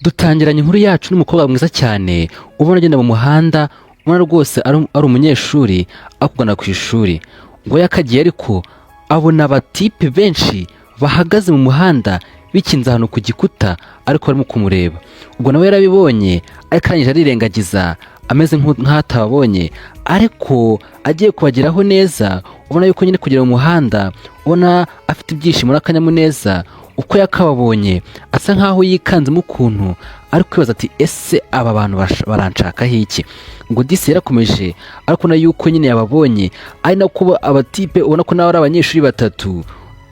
Dutangiranye inkuru yacu n'umukobwa mwiza cyane, ubona agenda mu muhanda, ubona rwose ari umunyeshuri akugana ku ishuri. Ngo yakagiye, ariko abona abatipe benshi bahagaze mu muhanda bikinze ahantu ku gikuta, ariko barimo kumureba. Ubwo nawe yarabibonye, ariko arangije arirengagiza ameze nk'atababonye. Ariko agiye kubageraho neza, ubona yuko nyine kugera mu muhanda, ubona afite ibyishimo n'akanyamuneza. Uko yakababonye, asa nkaho yikanzemo ukuntu, ari kwibaza ati: "Ese aba bantu baranshakaho iki?" Ngo disi yarakomeje, ariko ubona yuko nyine yababonye, ari nako abatipe ubona ko nawe ari abanyeshuri batatu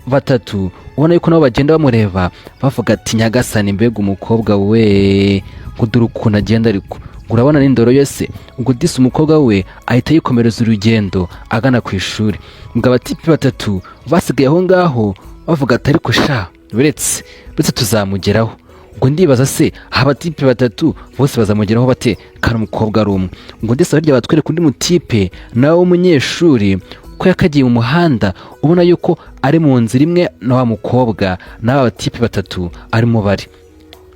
batatu, ubona yuko nabo bagenda bamureba, bavuga ati: "Nyagasani, mbega umukobwa we!" Ngo dore ukuntu agenda, ariko ngo urabona n'indoro ye se? Ubwo disi umukobwa we ahita yikomereza urugendo agana ku ishuri. Ngo abatipe batatu basigaye aho ngaho bavuga ati: "Ariko sha, uretse uretse tuzamugeraho." Ubwo ndibaza se, aha abatipe batatu bose bazamugeraho bate kandi umukobwa ari umwe? Ngo ndetse hirya batwereka undi mutipe nawe w'umunyeshuri, ko yakagiye mu muhanda, ubona yuko ari mu nzira imwe na wa mukobwa n'aba batipe batatu arimo bari.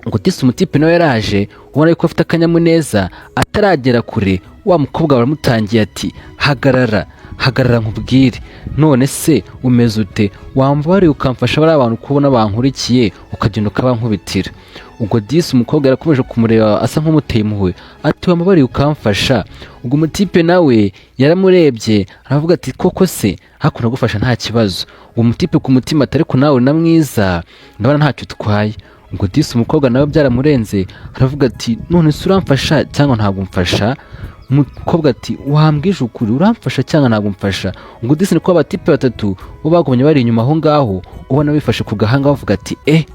Ngo disi umutipe nawe yaraje, ubona yuko afite akanyamuneza. Ataragera kure, wa mukobwa baramutangiye ati: "Hagarara, hagarara nkubwire. None se umeze ute? Wambabariye ukamfasha bariya bantu kubona bankurikiye, ukagenda ukabankubitira?" Ubwo disi umukobwa yarakomeje kumureba asa nk'umuteye impuhwe, ati: "Wambabariye ukamfasha?" Ubwo umutipe nawe yaramurebye, aravuga ati: "Koko se, hakuno gufasha nta kibazo." Uwo mutipe ku mutima ati: "Ariko nawe na mwiza, ndabona ntacyo utwaye." Ubwo disi umukobwa nawe byaramurenze, aravuga ati: "None se uramfasha cyangwa ntabwo umfasha?" Umukobwa ati: "Wambwije ukuri, uramfasha cyangwa ntabwo umfasha?" Ubwo disi niko abatipe batatu bo bagumye bari inyuma aho ngaho, ubona bifashe ku gahanga, bavuga ati: "Eh,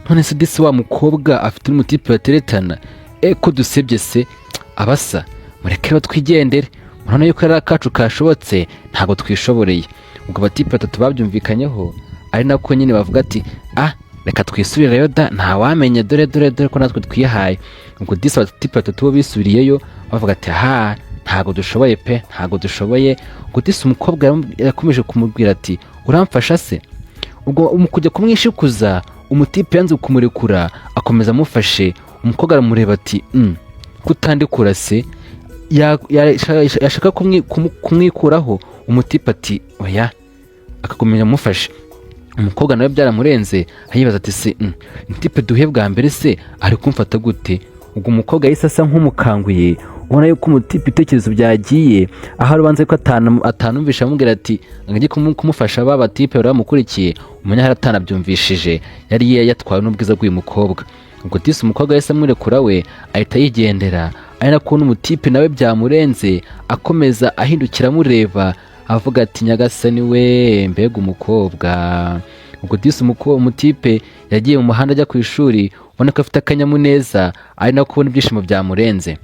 none se disi wa mukobwa afite n'umutipe bateretana? E, ko dusebye se?" Abasa mureke rero twigendere, murabona yuko ari akacu kashobotse, ntabwo twishoboreye. Ubwo abatipe batatu babyumvikanyeho, ari nako nyine bavuga ati: "Ah, reka twisubireyo da, ntawamenye, dore dore dore ko natwe twihaye." Ubwo disi abatipe batatu bo bisubiriyeyo, bavuga ati: "Aha ntabwo dushoboye pe, ntabwo dushoboye." Ubwo disi umukobwa yakomeje kumubwira ati: "Uramfasha se?" Ubwo mu kujya kumwishikuza, umutipe yanze kumurekura, akomeza amufashe. Umukobwa aramureba ati: "Kutandikura se?" Yashaka kumwikuraho, umutipe ati: "Oya," akakomeza amufashe. Umukobwa nawe byaramurenze, ayibaza ati: "Se umutipe duhe bwa mbere se ari kumfata gute?" Ubwo umukobwa yahise asa nk'umukanguye, ubona yuko umutipe ibitekerezo byagiye aho ubanza ko atanumvisha, amubwira ati ngo ajye kumufasha, ba batipe bari bamukurikiye, umunyahari atanabyumvishije, yari yatwawe n'ubwiza bw'uyu mukobwa. Ubwo disi umukobwa yahise amurekura, we ahita yigendera, ari nako n'umutipe nawe byamurenze, akomeza ahindukira amureba, avuga ati: "Nyagasani we, mbega umukobwa!" Ubwo disi umutipe yagiye mu muhanda ajya ku ishuri, ubona ko afite akanyamuneza, ari nako kubona ibyishimo byamurenze.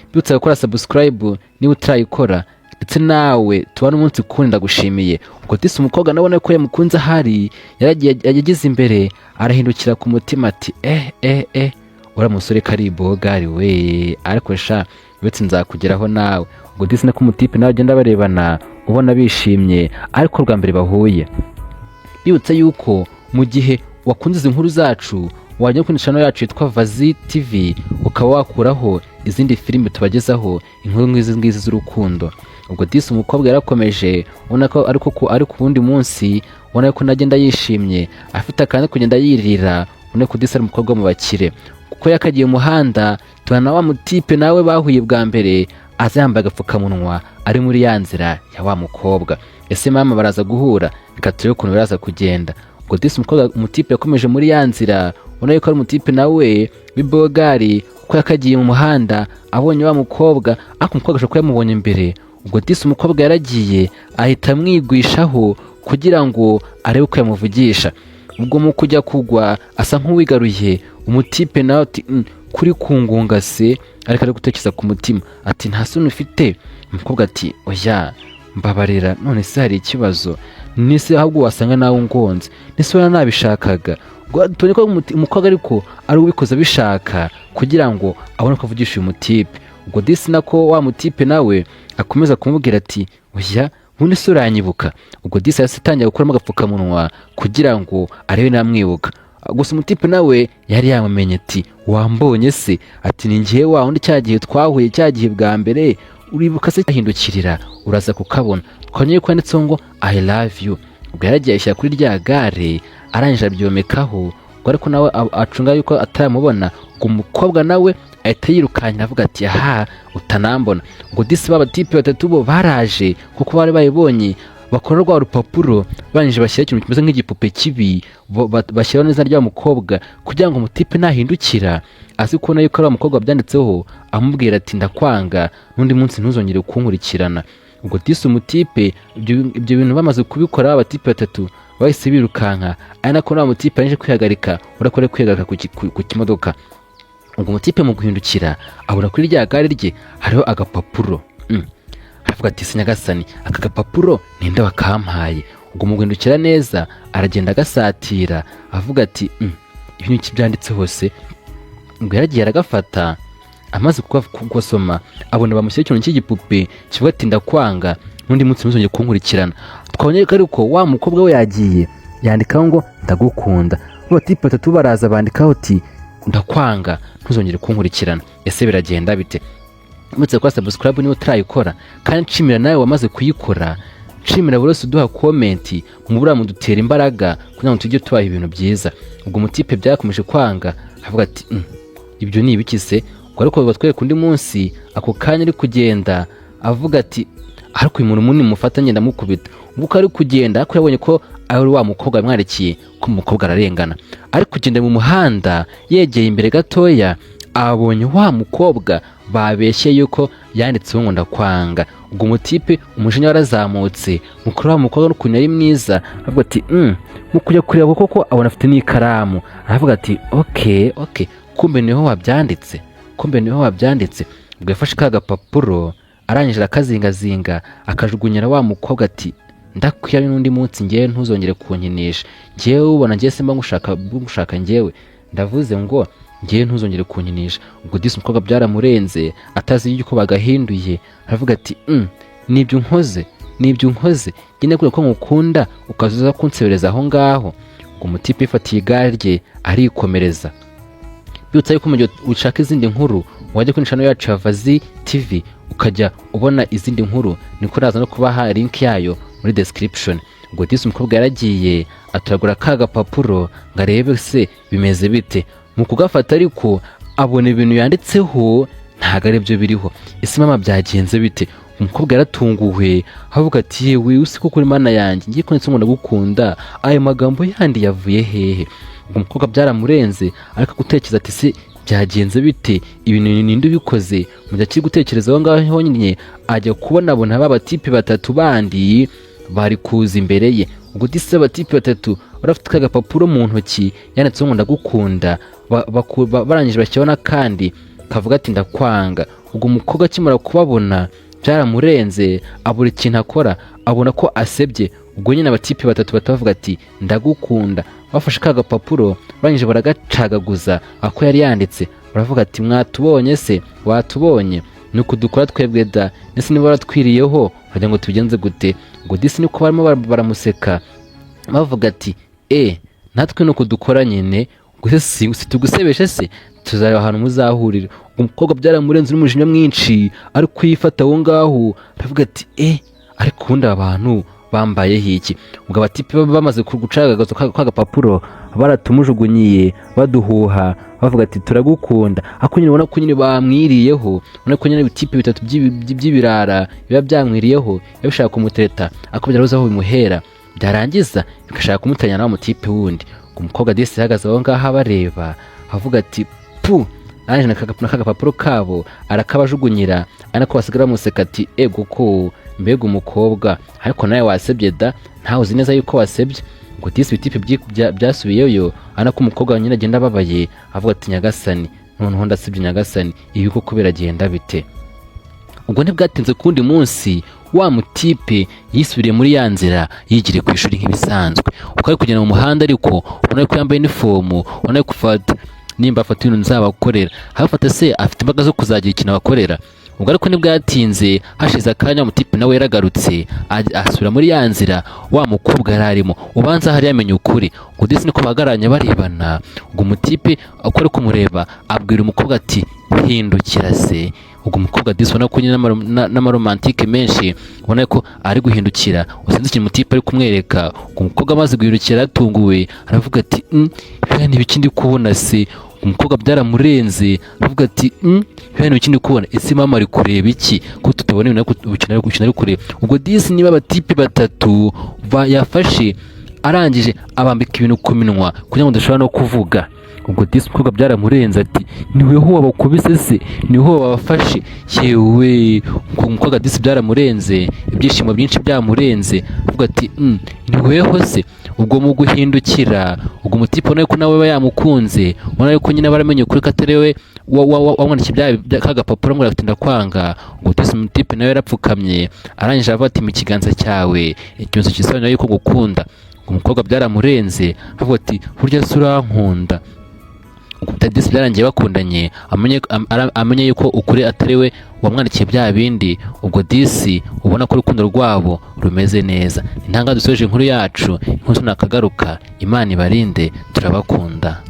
Mbibutsa gukora subscribe niba utarayikora, ndetse nawe tubane umunsi kundi, ndagushimiye. Ubwo disi umukobwa nawe ko yamukunze, ahari yaragiye, yageze imbere arahindukira, ku mutima ati: "Eh eh eh, uriya musore ko ari ibogari we! Ariko sha, uretse nzakugeraho nawe." Ubwo disi nako umutipe nawe agenda barebana, ubona bishimye, ariko bwa mbere bahuye. Bibutsa yuko mu gihe wakunze izi nkuru zacu, wajya kuri channel yacu yitwa Vazi TV, ukaba wakuraho izindi filime tubagezaho, inkuru nk'izi ngizi z'urukundo. Ubwo disi umukobwa yarakomeje, ubona ko ariko ko ari ku wundi munsi, ubona ko nagenda yishimye, afite akantu kugenda yirira, ubona ko disi ari umukobwa wo mu bakire. Kuko yakagiye umuhanda, tubona wa mutipe nawe bahuye bwa mbere aza yambaye agapfukamunwa, ari muri ya nzira ya wa mukobwa. Ese mama, baraza guhura? Reka turebe ukuntu biraza kugenda. Ubwo disi umukobwa, umutipe yakomeje muri ya nzira, ubona yuko ari umutipe nawe w'ibogari. Kuko yakagiye mu muhanda, abonye wa mukobwa, ariko umukobwa ashobora kuba yamubonye mbere. Ubwo disi umukobwa yaragiye ahita amwigwishaho kugira ngo arebe uko yamuvugisha. Ubwo mu kujya kugwa asa nk'uwigaruye. Umutipe nawe ati: "Kuri kungunga se?" Ariko ari gutekereza ku mutima ati: "Nta soni ufite?" Umukobwa ati: "Oya, mbabarira. None se hari ikibazo? Nise ahubwo wasanga nawe ungonze, nise wenda nabishakaga." Ubwo tubonye ko umukobwa ariko ari ubikoze abishaka kugira ngo abone ko avugisha uyu mutipe. Ubwo disi nako wa mutipe nawe akomeza kumubwira ati: "Oya, ubundi se uranyibuka?" Ubwo disi yahise atangira gukuramo agapfukamunwa kugira ngo arebe namwibuka. Gusa umutipe nawe yari yamumenye, ati: "Wambonye se?" Ati: "Ni ngewe wa wundi cya gihe twahuye, cya gihe bwa mbere, uribuka se?" Ahindukirira, uraza kukabona, twabonye ko yanditseho ngo "I love you". Ubwo yaragiye ayishyira kuri rya gare, arangije abyomekaho. Ubwo ariko nawe acunga yuko ataramubona. Ubwo umukobwa nawe ahita yirukankira, avuga ati: "Aha utanambona." Ubwo disi ba batipe batatu bo baraje, kuko bari bayibonye, bakora rwa rupapuro, barangije bashyira ikintu kimeze nk'igipupe kibi, bashyiraho n'izina ry'wa mukobwa, kugira ngo umutipe nahindukira azi kubona yuko ari wa mukobwa wabyanditseho, amubwira ati: "Ndakwanga, n'undi munsi ntuzongere kunkurikirana." Ubwo disi umutipe ibyo bintu bamaze kubikora, abatipe batatu bahise birukanka, ari nako wa mutipe yaje kwihagarika, urakora kwihagarika ku kimodoka. Ubwo umutipe mu guhindukira abona kuri rya gare rye hariho agapapuro. Aravuga ati: "Se nyagasani, aka gapapuro ninde wakampaye?" Ubwo mu guhindukira neza aragenda agasatira, avuga ati: Ibi ni iki byanditse hose?" Ubwo yaragiye aragafata, amaze kugasoma abona bamushyira ikintu cy'igipupe kivuga ati: "Ndakwanga, n'undi munsi ntuzongere kunkurikirana." Twabonye ko ariko wa mukobwa we yagiye yandikaho ngo "Ndagukunda". Batipe batatu baraza bandikaho ati: "Ndakwanga, ntuzongere kunkurikirana." Ese biragenda bite? Uretse gukora subscribe niba utarayikora, kandi nshimira nawe wamaze kuyikora, nshimira buri wese uduha comment, mubura mudutera imbaraga kugira ngo tujye tubaha ibintu byiza. Ubwo umutipe byakomeje kwanga, avuga ati: Ibyo ni ibiki se?" Ubwo ariko batwereka undi munsi, ako kanya ari kugenda avuga ati: "Ariko uyu muntu munini mufata ngenda mukubita." Ubwo uko ari kugenda, ariko yabonye ko ari wa mukobwa yamwandikiye, ko umukobwa ararengana, ari kugenda mu muhanda, yegeye imbere gatoya abonye wa mukobwa babeshye yuko yanditseho ngo "Ndakwanga". Ubwo umutipe umujinya warazamutse, mukuru wa mukobwa n'ukuntu yari mwiza, avuga ati mu kujya kureba koko abona afite n'ikaramu, aravuga ati: Okay, kumbe niho wabyanditse, kumbe niho wabyanditse." Ubwo yafashe ka gapapuro, arangije arakazingazinga, akajugunyira wa mukobwa, ati: "Ndakwiye, n'undi munsi ngewe ntuzongere kunkinisha. Ngewe ubona ngewe simba ngushaka, ngewe ndavuze ngo ngewe ntuzongere kunkinisha." Ubwo disi umukobwa byaramurenze, atazi yuko bagahinduye, aravuga ati: Nibyo unkoze, nibyo unkoze, njye kubera ko ngukunda ukaza uza kunsebereza aho ngaho." Ubwo umutipe yifatiye igare rye arikomereza. Byutsa yuko mu gihe ushaka izindi nkuru wajya kuri channel yacu ya Vazi TV, ukajya ubona izindi nkuru, niko naza no kubaha link yayo muri description. Ubwo disi umukobwa yaragiye atoragura ka gapapuro ngo arebe se bimeze bite. Mu kugafata ariko abona ibintu yanditseho ntabwo ari byo biriho. Ese mama, byagenze bite? Umukobwa yaratunguwe, avuga ati: "Yewe, usi ko kuri mana yanjye ngiye ko ngo ndagukunda, ayo magambo yandi yavuye hehe?" Ubwo umukobwa byaramurenze, ariko gutekereza ati: "Se byagenze bite? Ibintu ninde ubikoze?" Mu gihe akiri gutekereza aho ngaho honyine, ajya kubonabona ba batipe batatu bandi bari kuza imbere ye. Ubwo disi abatipe batatu bari bafite ka gapapuro mu ntoki yanditseho ngo "Ndagukunda", barangije bashyiraho n'akandi kavuga ati: "Ndakwanga." Ubwo umukobwa akimara kubabona byaramurenze, abura ikintu akora, abona ko asebye. Ubwo nyine abatipe batatu batavuga ati: "Ndagukunda", bafashe ka gapapuro, barangije baragacagaguza ako yari yanditse, baravuga ati: "Mwatubonye se? Watubonye? Ni uku dukora twebwe da. Ndetse niba waratwiriyeho wagira ngo tubigenze gute?" Ubwo disi niko barimo baramuseka, bavuga ati: "E, natwe ni uku dukora nyine. Ubwo se si tugusebeshe se? Tuzareba ahantu muzahurira." Umukobwa byaramurenze n'umujinya mwinshi, ari kuyifata aho ngaho, aravuga ati: "E, ariko ubundi aba bantu bambayeho iki?" Ubwo abatipe bamaze gucagaguza ka gapapuro, baratumujugunyiye, baduhuha, bavuga ati: "Turagukunda." Ariko nyine ubona ko nyine bamwiriyeho, ubona ko nyine ibitipe bitatu by'ibirara biba byamwiriyeho, biba bishaka kumutereta, ariko byarabuze aho bimuhera, byarangiza bigashaka kumuteranya na wa mutipe wundi. Ubwo umukobwa disi yahagaze aho ngaho abareba, avuga ati: "Pu!" Arangije n'aka gapapuro kabo arakabajugunyira, ari nako basigara bamuseka ati: "Ego ko mbega umukobwa, ariko nawe wasebye da, ntawe uzi neza yuko wasebye." Ngo disi ibitipe byasubiyeyo, ari nako umukobwa nyine agenda ababaye, avuga ati: "Nyagasani, noneho ndasebye, nyagasani, ibi koko biragenda bite?" Ubwo ntibwatinze, ku wundi munsi wa mutipe yisubiriye muri ya nzira, yigiriye ku ishuri nk'ibisanzwe. Uko ari kugenda mu muhanda, ariko ubona ko yambaye inifomu, ubona ko ufata nimba afata ibintu nzabakorera, hafata se afite imbaraga zo kuzagira ikintu abakorera. Ubwo ariko nibwo yatinze, hashize akanya umutipe nawe yaragarutse, asubira muri ya nzira wa mukobwa yari arimo. Ubanza hari yamenye ukuri. Ubwo disi niko bahagararanye barebana. Ubwo umutipe uko ari kumureba, abwira umukobwa ati: "Hindukira se." Ubwo umukobwa disi ubona ko nyine n'amaromantike menshi, ubona ko ari guhindukira, usinzi ikintu umutipe ari kumwereka. Ubwo umukobwa amaze guhindukira yatunguwe, aravuga ati: Biriya ni ibiki ndi kubona se?" Umukobwa byaramurenze, aravuga ati: Biriya ni ibiki ndi kubona? Ese mama ari kureba iki ko tutabona ibintu ari kureba?" Ubwo disi niba abatipe batatu yafashe, arangije abambika ibintu ku minwa kugira ngo udashobora no kuvuga. Ubwo disi umukobwa byaramurenze, ati: "Niweho wabakubise se? Niweho wabafashe?" Yewe, ubwo umukobwa disi byaramurenze, ibyishimo byinshi byamurenze, avuga ati: Niweho se?" Ubwo mu guhindukira, ubwo umutipe ubona ko nawe aba yamukunze, ubona yuko nyine baramenye ukuri ko atari we wamwandikiye ka gapapuro ngo ati: "Ndakwanga." Ubwo disi umutipe nawe yarapfukamye, arangije avuga ati: "Mu kiganza cyawe ikimenyetso gisobanura yuko ngukunda." Umukobwa byaramurenze, avuga ati: "Burya se urankunda?" Disi byarangiye bakundanye, amenye yuko ukuri atari we wamwandikiye bya bindi. Ubwo disi ubona ko urukundo rwabo rumeze neza. Intanga dusoje inkuru yacu, inkuru nakagaruka. Imana ibarinde, turabakunda.